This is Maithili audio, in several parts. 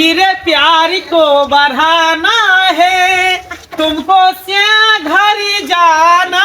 धीरे प्यार को बढ़ाना है, तुमको श्या घर जाना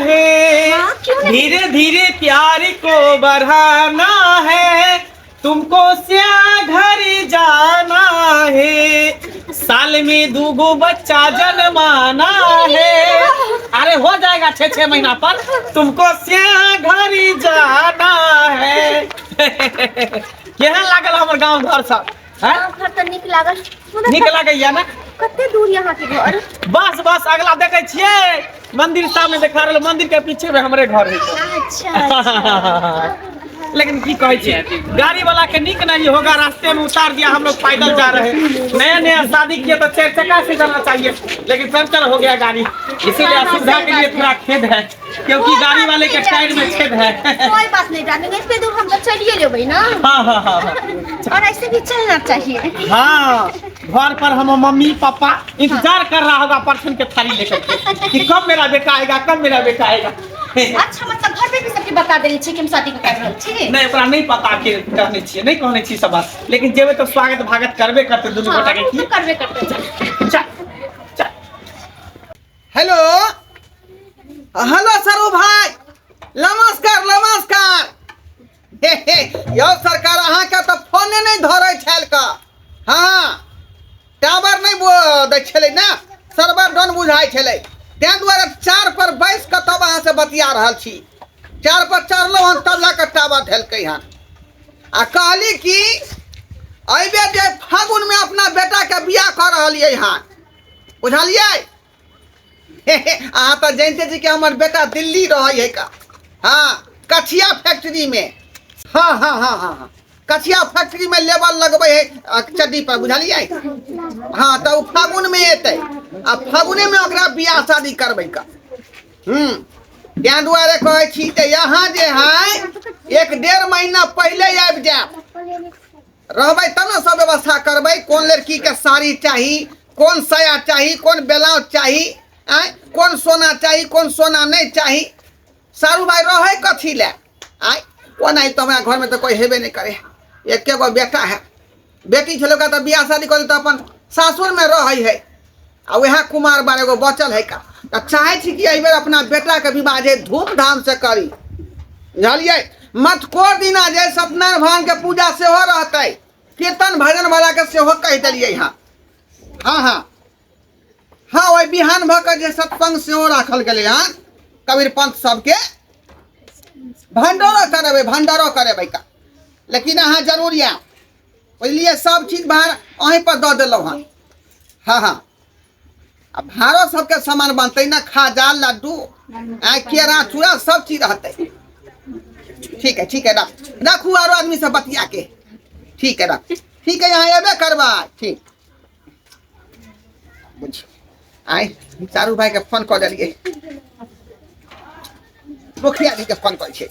है। हाँ, क्यों नहीं? धीरे धीरे प्यार को बढ़ाना है, तुमको श्या घर जाना है। साल में दूगो बच्चा जन्माना है, अरे हो जाएगा छह छह महीना पर, तुमको श्या घर जाना है। केहन लागल हमर गांव घर सब? हैं? गाँव घर तऽ नीक लागल। मुदा नीक लागैया ने? कते दूर यहाँ के घर? बस बस, अगला देखै छियै मंदिर सामने देखा रहल, मंदिर के पीछे में हमरे घर है। अच्छा अच्छा। लेकिन की कहै छी, गाड़ी वाला के नीक नहीं होगा, रास्ते में उतार दिया, हम लोग पैदल जा रहे हैं। नया नया शादी किए तो चार चक्का से जाना चाहिए, लेकिन पंचर हो गया गाड़ी, इसीलिए हाँ, असुविधा सही के लिए बात है। थोड़ा खेद है, क्योंकि कोई गाड़ी बात वाले के नहीं। टायर में छेद है। कोई बात नहीं डार्लिंग, इतने दूर हम तो चलिए लेबै ना। हाँ हाँ हाँ हाँ और ऐसे भी चलना चाहिए। हाँ, घर पर हम मम्मी पापा इंतजार कर रहा होगा परछन के थाली लेकर के कि कब मेरा बेटा आएगा, कब मेरा बेटा आएगा। अच्छा, मतलब घर पे भी सबके बता देने छी कि हम शादी कर रहल छी? नहीं, ओकरा नहीं पता के कहने छियै, नहीं कहने छी सब बात, लेकिन जेबै तऽ स्वागत भागत करबे करते दुनू हाँ, गोटा के। ओ की तऽ करबे करते। चल चल। हेलो हेलो सरू भाई, नमस्कार नमस्कार। हे हे यौ सरकार, अहाँके तऽ फोने नहि धरै छल का। हाँ, टावर नहि दै छलै ने, सर्वर डाउन बुझाइ छलै, ताहि दुआरे चार पर बैस कऽ तब अहाँसँ बतिया रहल छी। चार पर चढ़लहुँ हन तब लऽ कऽ टावर धेलकै हन। आ कहली कि एहिबेर जे फागुनमे अपना बेटाके बियाह कऽ रहलियै हन, बुझलियै? अहाँ तऽ जानिते छी कि हमर बेटा दिल्ली रहै है का। हाँ, कछिया फैक्ट्रीमे। हाँ हाँ हाँ हाँ हाँ कछिया फैक्ट्रीमे लेबर लगबै है चड्डी पर, बुझलियै? हाँ, तऽ ओ फागुनमे एतै आ फागुनेमे ओकरा बियाह शादी करबै का। ताहि दुआरे कहै छी तऽ यहाँ जे है 1-1.5 महीना पहिले आबि जायब, रहबै तब ने सब व्यवस्था करबै। कोन लड़कीके साड़ी चाही, कोन साया चाही, कोन ब्लाउज चाही, आँय, कोन सोना चाही, कोन सोना नहि चाही। सारू भाई रहै कथी लए? आँय, ओनाहि तऽ हमरा घरमे तऽ कोइ हेबे नहि करे, एके गो बेटा है, बेटी छलै ओकरा तऽ बियाह शादी कऽ तऽ अपन सासुरमे रहै है, आ वएह कुमार बार एगो बचल है का। तऽ चाहै छी कि एहिबेर अपना बेटाके विवाह जे धूमधामसँ करी, बुझलियै? मटकोर दिना जे सत्यनारायण भगवानके पूजा सेहो रहतै, कीर्तन भजन वालाके सेहो कहि देलियै। हँ हँ हँ हँ ओहि बिहान भऽ कऽ जे सत्संग सेहो राखल गेलै हँ, कबीर पंथ सबके भंडारो करेबै, भंडारो करेबै का। लेकिन अहाँ जरूर आयब, बुझलियै? सब चीज भाड़ अहीं पर दऽ देलहुँ हँ। हँ हँ आ भाड़ो सबके सामान बनतै ने, खाजा लड्डू आ केरा चूड़ा सब चीज रहतै। ठीक है ठीक है, रख रखू, आरो आदमी सब बतिया के। ठीक है, रख। ठीक है, यहाँ एबे करबै। ठीक, बुझ आइ चारू भाई के फोन कऽ देलियै, मुखिया जी के फोन करै छै।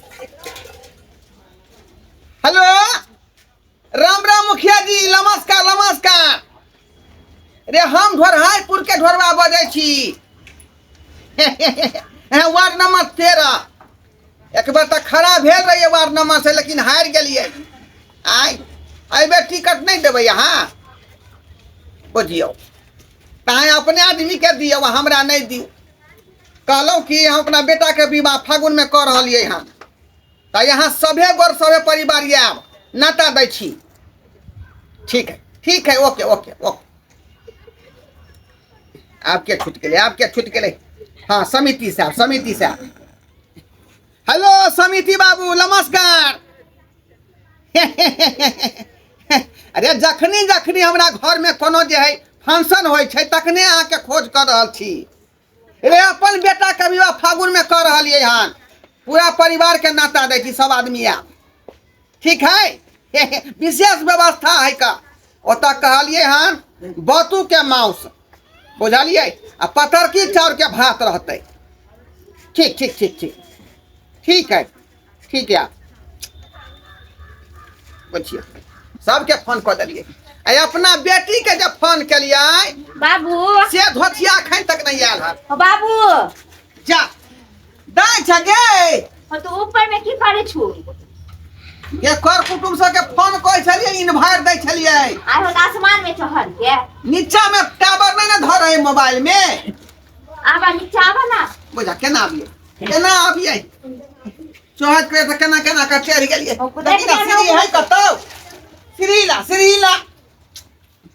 हेलो, राम राम मुखिया जी, नमस्कार नमस्कार। रे हम ढोरहाईपुर के ढोरबा बजै छी, वार्ड नंबर 13। एक बेर तऽ खड़ा भेल रहियै वार्ड नंबर से, लेकिन हारि गेलियै। आइ एहिबेर टिकट नहि देबै अहाँ, बुझियौ तऽ अपने आदमीके दियौ, हमरा नहि दियौ। कहलहुँ कि हम अपना बेटाके विवाह फागुनमे कऽ रहलियै हँ, तऽ यहाँ सभे गोर सभे परिवार आयब, नाता दै छी। ठीक है ठीक है, ओके ओके ओके। आब के छूट गेलै, आब के छूट गेलै? हाँ, समिति साहब, समिति साहब। हेलो समिति बाबू, नमस्कार। अरे जखनी जखनी हमरा घरमे कोनो जे है फंक्शन होइ छै तखने अहाँके खोज कऽ रहल छी। रे अपन बेटाके विवाह फागुनमे कऽ रहलियै हन, पूरा परिवारके नाता दै छी, सब आदमी आयब। ठीक है, विशेष व्यवस्था है का। ओतऽ कहलियै हन बतूके मांस, बुझलियै, आ पतरकी चाउरके भात रहतै। ठीक ठीक ठीक ठीक ठीक है, ठीक है। बुझियौ सबके फोन कऽ देलियै। आ अपना बेटी के जब फोन केलियै बाबू, से धोतिया एखन तक नहीं आयल हन। ओ बाबू, जा दाइ छ गे। हाँ, तो ऊपर में की करे छु? ये कर कुटुंब सबके फोन करै छलियै, इन्वाइट दै छलियै। आइ हो आसमान में चढ़ल के। नीचा में टावर नहीं ना धर है मोबाइल में। आबा नीचा आबा ना। बुझा केना आबियै, केना आबियै? चोहट करे तऽ केना केना कऽ चढ़ि गेलियै। देखी ना सीढ़ी है कतौ? सीढ़ी ला, सीढ़ी ला।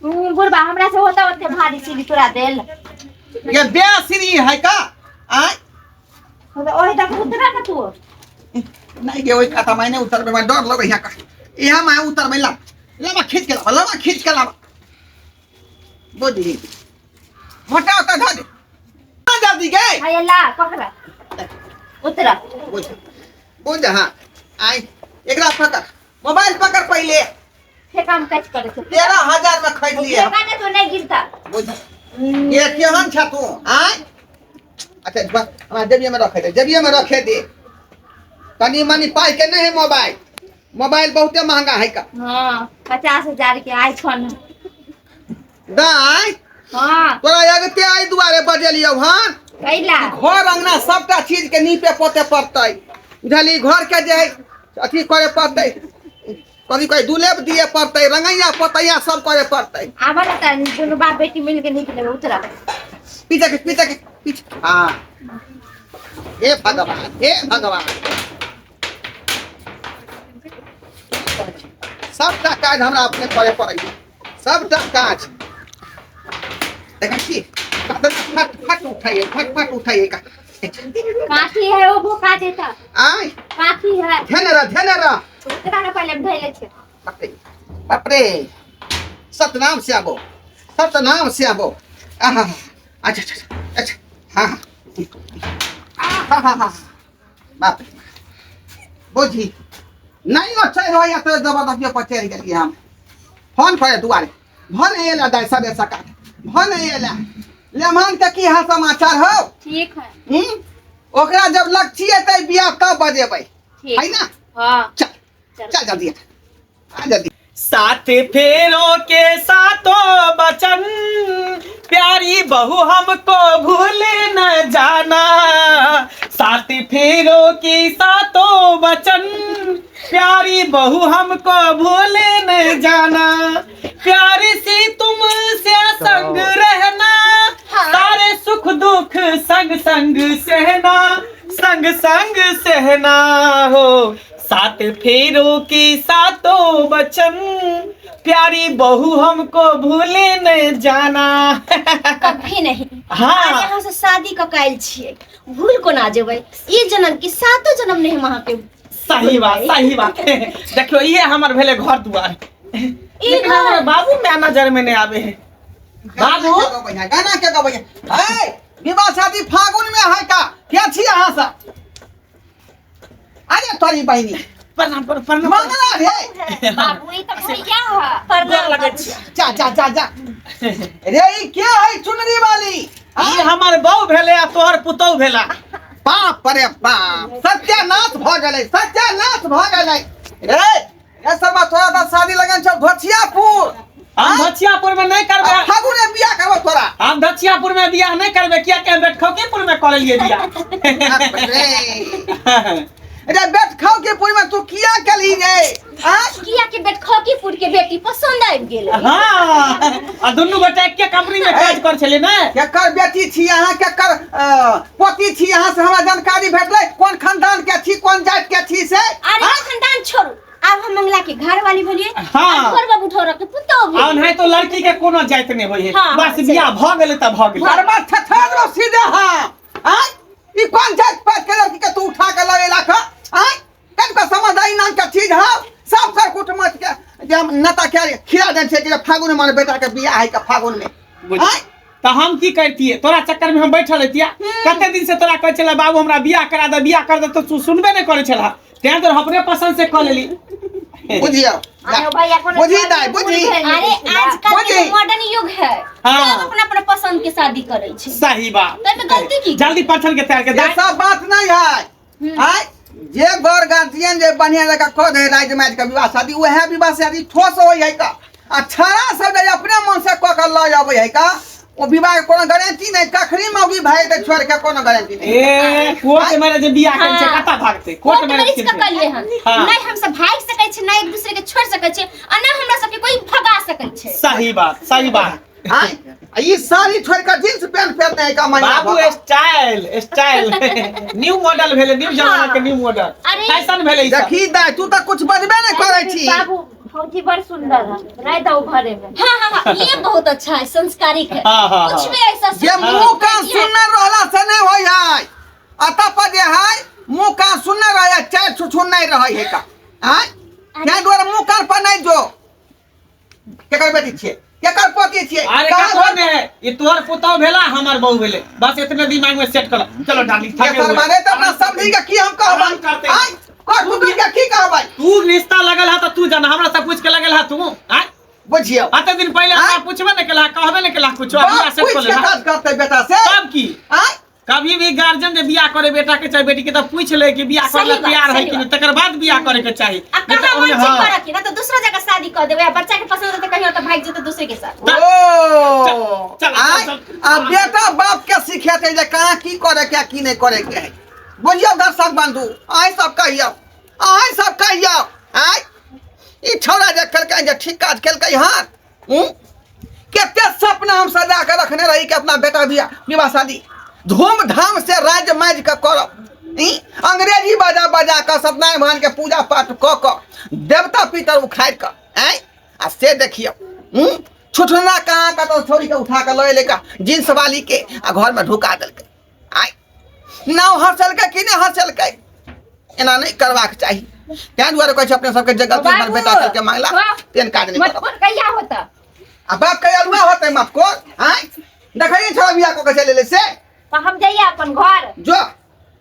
बुढ़बा हमरा से होता ओते भारी सीढ़ी तोरा देल। ये बे सीढ़ी है का? आय ओहि तक उतरा ना तू। नहीं गे, ओहि खाता मैं नहीं उतरबै, मैं डर लगै यहाँ का। यहाँ मैं उतरबै, ला लाबा खींच के लाबा, लाबा खींच के लाबा। बुझली मोटा होता धर दे जल्दी गे। हाय ला पकड़ा उतरा। बुझ बुझ। हाँ आई एकरा पकड़, मोबाइल पकड़ पहले। ठेका में कैच करे छे। 13,000 में खरीद लिए। ठेका ने तो नहीं गिरता। बुझ ये केहन छ तू? आय अच्छा बस हमरा जेबिये में रखे दे, जेबिये में रखे दे। तनी मनी पाई के नहीं है मोबाइल, मोबाइल बहुते महंगा है का। हाँ 50,000 के आईफोन। दाई हाँ तोरा अगते आई दुआरे बजेलियौ हन। कैला घर अंगना सबटा चीज के नीपे पोते पड़तै, बुझली? घर के जे है अथी करे पड़तै, कभी कभी दुलेब दिए पड़तै, रंगैया पोतैया सब करे पड़तै। आबा ना त दुनू बाप बेटी मिल के नीप लेबै। उतरा पीछे के, पीछे के, पीछे। हाँ हे भगवान, हे भगवान, सबटा काज हमरा अपने करे पड़ै, सबटा काज। देखै छी फट फट उठैये, फट फट उठैये। का काठी है वो भोका देता। आय काठी है। ध्यान रह, ध्यान रह। उतरा ना पहले धैले छे। बाप रे बाप रे, सतनाम से आबो, सतनाम से आबो। आहा अच्छा अच्छा अच्छा हाँ हाँ हाँ हाँ बाप रे बुझी नहीं अच्छा रह तो जबरदस्ती पर चढ़ गेलियै हम। फोन करे दुआरे भने एला दाइ सबेर सकाल, भने एला लेमान के की हाल समाचार हो? ठीक है। ओकरा जब लक्षी एतै बियाह तब बजेबै, है ना? हाँ चल चल जल्दी आ जल्दी। सात फेरों के सातों बचन, प्यारी बहू हमको भूल न जाना। सात फेरों की सातों बचन, प्यारी बहू हमको भूल न जाना। प्यारी सी तुमसे संग रहना, सारे सुख दुख संग संग सहना, संग संग सहना हो। सात फेरों की सातों बचन, प्यारी बहू हमको भूले न जाना। कभी नहीं। हाँ। अरे यहाँ से शादी क कायल छियै, भूल कोना जेबै? ई जन्म की सातों जन्म नहीं हम अहाँ के। सही बात, सही बात। देखियो ये हमर भेले घर दुआर। लेकिन हमर बाबू मैं नजर में नहीं आवे है। बाबू गाना के गबै है? विवाह शादी फागुन में है का? क्या छी अहाँ सब? अरे तोरी बहिनी प्रणाम करो, प्रणाम। मंगला रे बाबू, ई त भैया है। प्रणाम लगै छी। जा जा जा जा रे, ई के है चुनरी वाली? ई हमर बहू भेले आ तोहर पुतहु भेला। बाप रे बाप, सत्यानाश भ गेलै, सत्यानाश भ गेलै रे। ए शर्मा, तोरा त शादी लगन छौ धोछियापुर। हम धोछियापुर में नहीं करबै। फागुन में बियाह करबो तोरा। हम धोछियापुर में बियाह नहीं करबै, किया के हम बेटखौकीपुर में कऽ लेलियै बियाह। रे बेटखौकीपुर में तू किया केली रे? किया के बेटखौकीपुर के बेटी पसंद आबि गेलै। हाँ, आ दुनू गोटा एके कंपनी में काज कर छलियै ने। केकर बेटी छी अहाँ, केकर पोती छी अहाँ से हमरा जानकारी भेटलै? कोन खानदान के छी, कोन जाति के छी से? अरे खानदान छोड़ू, आब हम मंगला के घर वाली भेलियै। हाँ। घर बाबू ठोर के पुतोह भेलियै। आ नहीं तो लड़की के कोनो जाति नहीं होई है। हाँ, बस बियाह भ गेलै त भ गेलै। घरमा छछा दो सीधे। हाँ आय, ई कोन जाति पात के लड़की के तू उठा के लगेला का? आय कन का समझदारी नाम के चीज है? सब कर कुटुम्ब के जे हम नेता के खिला देन छै कि फागुन में बेटा के बियाह है के फागुन में। आय त हम की करतिए? तोरा चक्कर में हम बैठल रहतिया। कते दिन से तोरा कहै छला बाबू हमरा बियाह करा दे, बियाह कर दे, तो तू सुनबे नहीं करै छला। तें तोर अपने पसंद से कऽ लेली। बुझियो अरे भैया, कोनो बुझी दाई, बुझी। अरे आजकल के मॉडर्न युग है, हाँ। सब अपना अपना पसंद के शादी करै छै। सही बात। तैमे गलती की? जल्दी परछन के तैयार के ये दाई। सब बात नहीं है। आय जे गौर गार्जियन जे बढ़िया जगह कह दे राज माज के विवाह शादी, वह विवाह शादी ठोस होई है का। आ छड़ा सब जे अपने मन से कह के लऽ आबै है का, ओ विवाह के कोनो गारंटी नहीं। कखरी मौगी भाई के छोड़ के कोनो गारंटी नहीं। ए कोर्ट मैरिज बियाह करै छै, हाँ। कता भागतै? कोर्ट कोर्ट मैरिज मैरिज कऽ कलियै हन। हाँ। नहीं हम सब भागि सकै करै छै, ना एक दूसरे के छोड़ सकै छै आ ना हमरा सबके कोई भगा सकै छै। सही बात, सही बात। आय, आ ई साड़ी छोड़ के जींस पैंट पहनने है का महीना बाबू भर? स्टाइल, स्टाइल, न्यू मॉडल भेलै, न्यू जमाना के न्यू मॉडल। अरे। फैशन भेलै ई सब। देखी दाय, तू तऽ कुछ बजबे नहि करै छी। बाबू, भौजी बड़ सुंदर है, राय दो घरे में। हाँ हाँ हाँ, ये बहुत अच्छा है, संस्कारिक है। हाँ, हाँ, कुछ हाँ। भी ऐसा जे मुंह कान सुनने रहला से नहि होइ है, अतः पर जे है मुंह कान सुनने रहे, चारि छुछुन नहि रहै है का। आय, ताहि दुआरे मुंह कान पर नहि जो। केकर बेटी छियै, केकर पोती छियै? अरे कहाँ ककरो घर- ने, ई तोहर पुतहु भेला, हमर बहू भेलै, बस इतने दिमाग में सेट कर। चलो डार्लिंग, थके केकर हुए। माने तऽ अपना समझी के की हम कहबै? आराम करते। आय, कर कुटुम के की कहबै? तू रिश्ता लगल है तऽ तू जाना, हमरा सब पूछ के लगल है तू। आय? बुझियौ। अते दिन पहिले हमरा आय? पूछबे नहि केलहा, कहबे नहि केलहा कुछो, अभी बाप सेट पूछ कर के लेलहा। काज करतै बेटा से? तब की? आय? कभी भी गार्जियन जे बियाह करे बेटा के चाहे बेटी के, तऽ पूछ ले कि बियाह करे सही ला बात, तैयार है सही कि नहीं, बात। तकर बाद बियाह करे के चाही। आ नहीं कहाँ तऽ मन ओहिमे छै हाँ। करऽ के, ना तऽ दूसरा जगह शादी कऽ देबै, आ बच्चा के पसंद हेतै कहियो तऽ भागि जेतै दूसरे के साथ। ओ, चल, चल, आय, चल। आ बेटा बाप के सिखेतै जे कहाँ की करे के आ की नहि करे के है। बुझियौ दर्शक बंधु, अहीं सब कहियौ, अहीं सब कहियौ, आय ई छौड़ा जे केलकै जे ठीक काज केलकै हन? कते सपना हम सजा के रखने रही कि अपना बेटा बियाह विवाह शादी धूमधाम से राज्य माजि के करब, ई अंग्रेजी बजा बजा के सत्यनारायण भगवान के पूजा पाठ कऽ कऽ देवता पितर उखाड़ि कऽ, आँय, आ से देखियौ, छुटना कहाँ कतौ छोड़ी के उठा के लऽ एलै का जींस वाली के आ घर में ढुका देलकै। आँय, नाव हँसलकै कि नहि हँसलकै? एना नहि करबाक चाही। ताहि दुआरे कहै छै अपने सबके जे गलती हमर बेटा करके मांगला तेहन काज नहि करब। मटकोर कहिया होता? आ बाप कहिया अलुआ होतै मटकोर? आँय, देखै नहि छौ बियाह कऽ के चलि एलै से? तऽ हम जइयै अपन घर। जो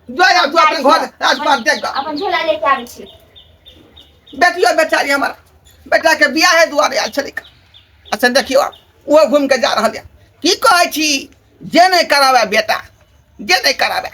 जो यार, तू अपन घर राजपाट देख कऽ। अपन झोला लेके आबै छी। बेटियो बेचारी हमर बेटा के बियाहे दुआरे आयल छलै। अच्छा देखियौ, आब ओहो घुमि के जा रहल यऽ। की कहै छी, जे नहि कराबै बेटा, जे नहि कराबै।